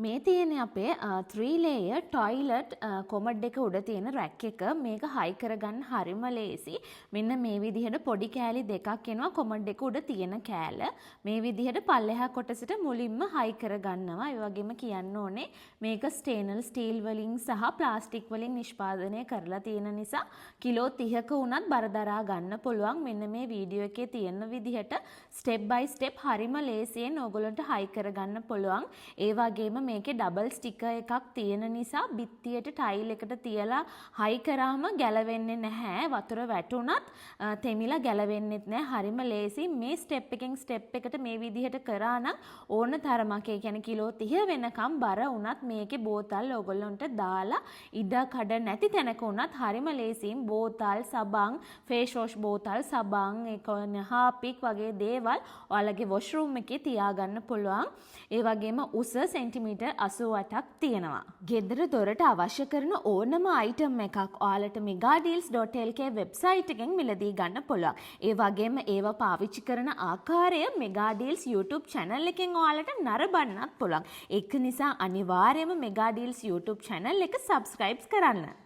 මේ තියෙන අපේ 3 layer toilet commode එක උඩ තියෙන රැක් එක. මේක හයි කරගන්න හරිම ලේසි. මෙන්න මේ විදිහට පොඩි කෑලි දෙකක් එනවා කොමඩ් එක උඩ තියෙන කෑල්ල. මේ විදිහට පල්ලෙහා කොටසට මුලින්ම හයි කරගන්නවා. ඒ වගේම කියන්න ඕනේ, මේක ස්ටේන්ලස් ස්ටීල් වලින් සහ ප්ලාස්ටික් වලින් නිෂ්පාදනය කරලා තියෙන නිසා කිලෝ 30ක වුණත් බර දරා ගන්න පුළුවන්. මෙන්න මේ වීඩියෝ එකේ තියෙන විදිහට ස්ටෙප් බයි ස්ටෙප් හරිම ලේසියෙන් ඕගොල්ලන්ට හයි කරගන්න පුළුවන්. ඒ වගේම මේකේ ඩබල් ස්ටිකර් එකක් තියෙන නිසා බිත්තියට ටයිල් එකට තියලා හයි කරාම ගැලවෙන්නේ නැහැ. වතුර වැටුණත් තෙමිලා ගැලවෙන්නෙත් නැහැ. හරිම ලේසි. මේ ස්ටෙප් එකෙන් ස්ටෙප් එකට මේ විදිහට කරා නම් ඕන තරමක්, ඒ කියන්නේ කිලෝ 30 වෙනකම් බර වුණත් මේකේ බෝතල් ඕගොල්ලන්ට දාලා ඉඩ කඩ නැති තැනක වුණත් හරිම ලේසියෙන් බෝතල්, සබන්, ෆේස් වොෂ් බෝතල්, සබන්, ඒ කියන්නේ හාපික් වගේ දේවල් ඔයාලගේ වොෂ්රූම් එකේ තියාගන්න පුළුවන්. ඒ වගේම උස සෙන්ටිමීටර් 88ක් තියෙනවා. ගෙදර දොරට අවශ්‍ය කරන ඕනම අයිටම් එකක් ඔයාලට megadeals.lk website එකෙන් මිලදී ගන්න පුළුවන්. ඒ වගේම ඒවා පාවිච්චි කරන ආකාරය මෙගාඩීල්ස් YouTube channel එකෙන් ඔයාලට නරඹන්නත් පුළුවන්. ඒක නිසා අනිවාර්යයෙන්ම මෙගාඩීල්ස් YouTube channel එක subscribe කරන්න.